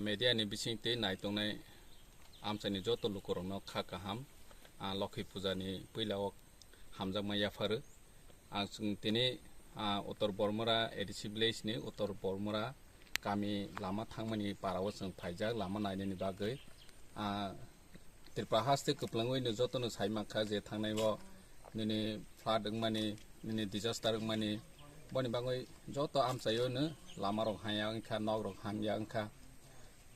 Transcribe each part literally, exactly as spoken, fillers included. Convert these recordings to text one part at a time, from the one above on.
Media ni bising twi naitongnai amchaini joto lukurokno kha kaham, ah, Lokhi Puja ni puila o hamjakma yapharo. Ang chwng tini, ah, Uttor Bormura A D C village ni Uttor Bormura kami lama thangmani para o chwng phaijak lama nainani bagwi. Ah, Tripura haste kwplwngwi no jotono sai mankha je thangnai o nini flood wngmani, nini disaster wngmani, boni bagwi joto amchaio no lama rok hamya wngkha, nok rok hamya wngkha.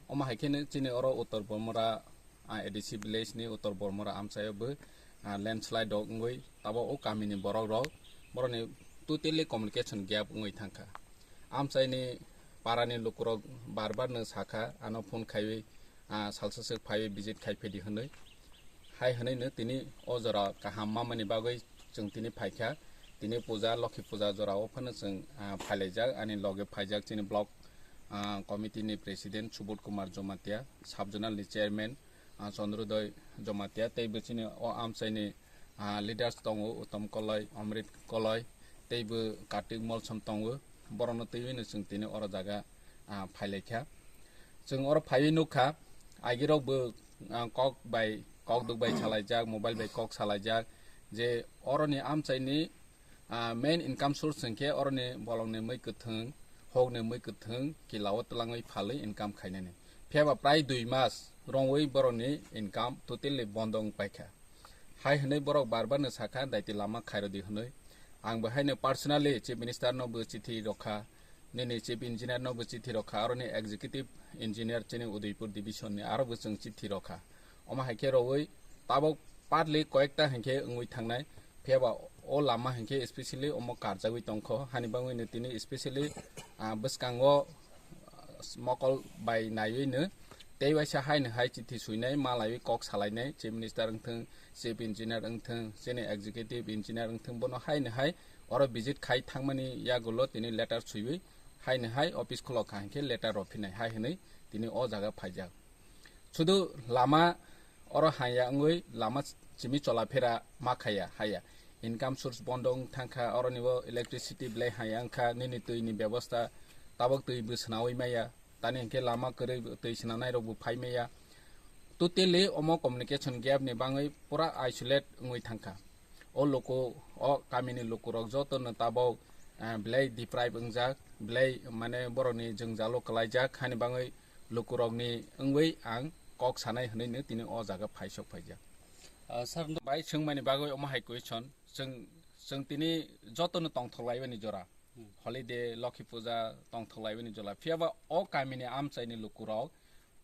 Omo hai kheno chini oro Uttor Bormura, ah, A D C village ni Uttor Bormura amchaio bo, ah, landslide rok wngwi tabo o kamini borok rok borokni totally communication gap wngwi thangkha. Amchaini parani lukurok bar bar no sakha, ano phone khaiwi, ah, salsa swk phaiwi visit khai phedi hwnwi. Hai hwnwi no tini o jora kaham mamani bagwi chwng tini phaikha. Tini puja, Lokhi puja jora o phano chwng, ah, phailaijak, ani loge phaijak chini block, ah, committee ni president Subodh Kumar Jamatia, sub zonal ni chairman, ah, Chandrodoi Jamatia, tei bo chini o amchaini, ah, leaders tongo, Uttam Koloi, Amrit Koloi, tei bo Kartik Molsom tongo. Borokno twiwi no chwng tini oro jaga, ah, phailaikha. Chwng oro phaiwi nukha, agirok bo, ah, kok bai, kok duk bai salaijak, mobile bai kok salaijak, je oroni amchaini, ah, main income source hwnkhe oroni bolongni mui kwthwng, hokni mui kwthwng, kilao twlangwi phalwi income khainani. Phiyaba prai dui mas rongwi borokni income totally bondo wng paikha. Hai hwnwi borok bar bar no sakha, daiti lama khairodi hwnwi. Ang bo haino personally Chief Minister no bo chithi rokha, nini Chief Engineer no bo chithi rokha, aroni Executive Engineer chini Udaipur Division ni aro bo chwng chithi rokha. Omo hai khe rowui tabok partly koyekta hinkhe wngwi thangnai, phiyaba o lama hinkhe specially omo karjagwi tongkho, hani bagwino tini specially, ah, bwskango mokol bai naiwi no tei waisa haino hai chithi swinai, malaiwi kok salainai, Chief Minister wngthwng, Chief Engineer wngthwng, chini Executive Engineer wngthwng, bono haino hai oro visit khai thangmani yagulo tini letter swiwi haino hai office khulok kha hinkhe letter rw phinai hai hwnwi tini o jaga phaijak. Sudu lama oro haya wngwi lama simi cholaphera ma khaya haya. Income source bondo wng thangkha, oroni bo electricity belai haya wngkha, nini twi ni bebosta tabok twi bo swnawi maya, tani hinkhe lama kwrwi twi swnanai rok bo phai maya. Totally omo communication gap ni bangwi pura isolate wngwi thangkha. O luku, o kamini lukurok jotono tabok, eh, belai deprive wngjak, belai mane borokni jwngjalo kwlaijak, hani bangwi lukurokni wngwi ang kok sanai hwnwi no tini o jaga phaisok phaijak. Ah, sir, no- Bai swngmani bagwi omo hai question, chwng, chwng tini jotono tongthok laibani jora. Hmm. Holiday, Lokhi Puja tongthok laibani jora. Phiyaba o kamini amchaini lukurok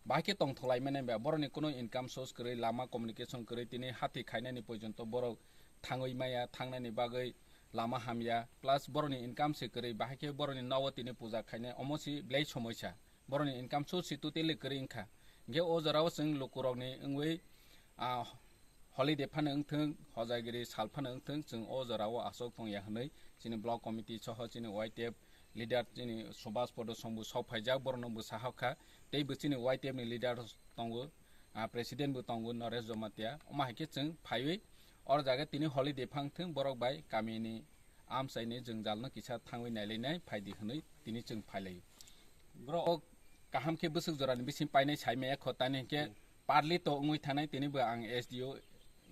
bahai khe tongthok laimani ba borokni kuno income source kwrwi, lama communication kwrwi, tini hati khainani porjonto borok thangwi maya, thangnani bagwi lama hamya, plus borokni income se kwrwi, bahai khe borokni nogo tini puja khainai, omo si belai somoisa. Borokni income source si totally kwrwi wngkha. Hinkhe o jorao chwng lukurokni wngwi, ah, holiday phano wngthwng, hojagiri sal phano wngthwng, chwng o jorao aswk tongya hwnwi chini block committee soho chini Y T F leader chini Subhas Podo Song bo sok phaijak, borokno bwsa hokha, tei bo chini Y T F ni leader tongo, ah, president bo tongo Naresh Jamatia. Omo hai khe chwng phaiwi oro jaga tini holiday phang thwng, borok bai kamini amchaini jwngjalno kisa thangwi nailainai phaidi hwnwi tini chwng phailaio. Bro, o kaham khe bwswk jorani bising painai sai maya kho, tani hinkhe Hmm. Partly to wngwi thanai, tini bo ang S D O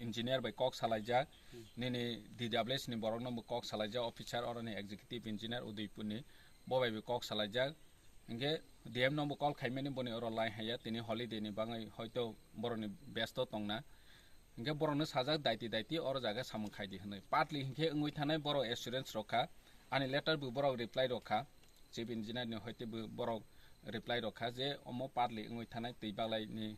engineer bai kok salaijak, Hmm. nini D W S ni borokno bo kok salaijak, officer oroni executive engineer Udaipur ni, bo bai bo kok salaijak. Hinkhe D M no bo call khaimani, boni oro line haya, tini holiday ni bagwi hoito borokni besto tongna. Hinkhe borokno sajak, daiti daiti oro jaga samung khaidi hwnwi. Partly hinkhe wngwi thanai borok assurance rokha, ani letter bo borok reply rokha, chief engineer ni hoite bo borok reply rokha je omo partly wngwi thanai twi baglaini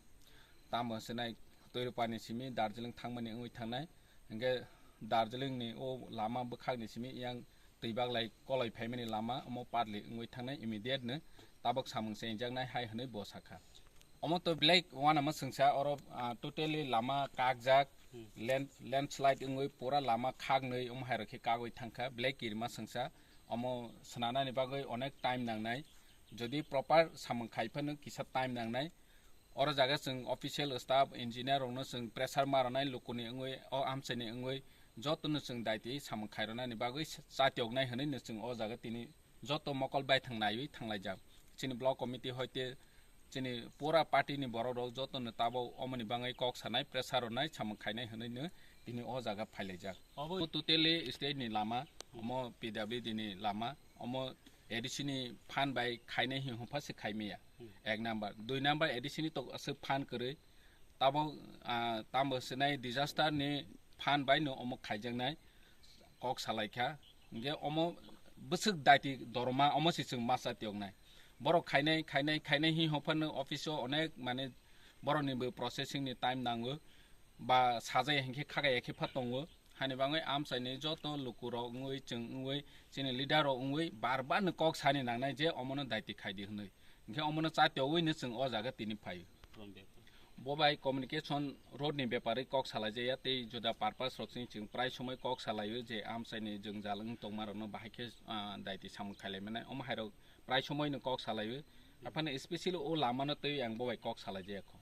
tamo hwnsinai Toirupani simi Darjeeling thangmani wngwi thangnai. Hinkhe Darjeeling ni o lama bwkhakni simi yang twi baglai koloi phaimani lama omo partly wngwi thangnai, immediate no tabok samung chengjaknai hai hwnwi bo sakha. Omo to belai uanama swngsa, oro, ah, totally lama kakjak, Hmm. land, landslide wngwi pura lama khaknwi omo hai rok khe kagwi thangkha, belai kirima swngsa. Omo swnanani bagwi onek time nangnai, jodi proper samung khai phano kisa time nangnai. Oro jaga chwng official staff, engineer rokno chwng pressure ma rwnai, lukuni wngwi, o amchaini wngwi jotono chwng daiti samung khai rwnani bagwi chatioknai hwnwi no chwng o jaga tini joto mokol baithang naiwi thanglaijak. Chini block committee hoite Chini pura party ni borok rok joto no tabok omoni bangwi kok sanai, pressure rwnai, samung khainai hwnwi no tini o jaga phailaijak. Obo totally state ni lama, omo P W D ni lama, omo A D C ni phan bai khainai hi hwnpha se khaimaya. Ek number, dui number A D C ni tok aswk phan kwrwi. Tabok, ah, tamo sinai disaster ni phan bai no omo khaijaknai kok salaikha. Hingke omo bwswk daiti dorma omo se chwng masa tiyoknai. Borok khainai, khainai, khainai hi hwnphano office o onek mane borokni bo processing ni time nango. Ba sajai hinkhe khagaya khe pha tongo. Hani bangwi amchaini joto lukurok wngwi chwng wngwi chini leader rok wngwi bar bar no kok sani nangnai je omono daiti khaidi hwnwi. Hinkhe omono cha tiyogwi no chwng o jaga tini phaio. Bo bai communication road ni bepari kok salaijaya tei juda purpose rok chini chwng prai somoi kok salaio je amchaini jwngjal wng tongma rokno bahai khe, ah, daiti samung khailai mannai. Omo hai rok prai somoi no kok salaio. Aphano specially o lama no twi ang bo bai kok salaijaya kho.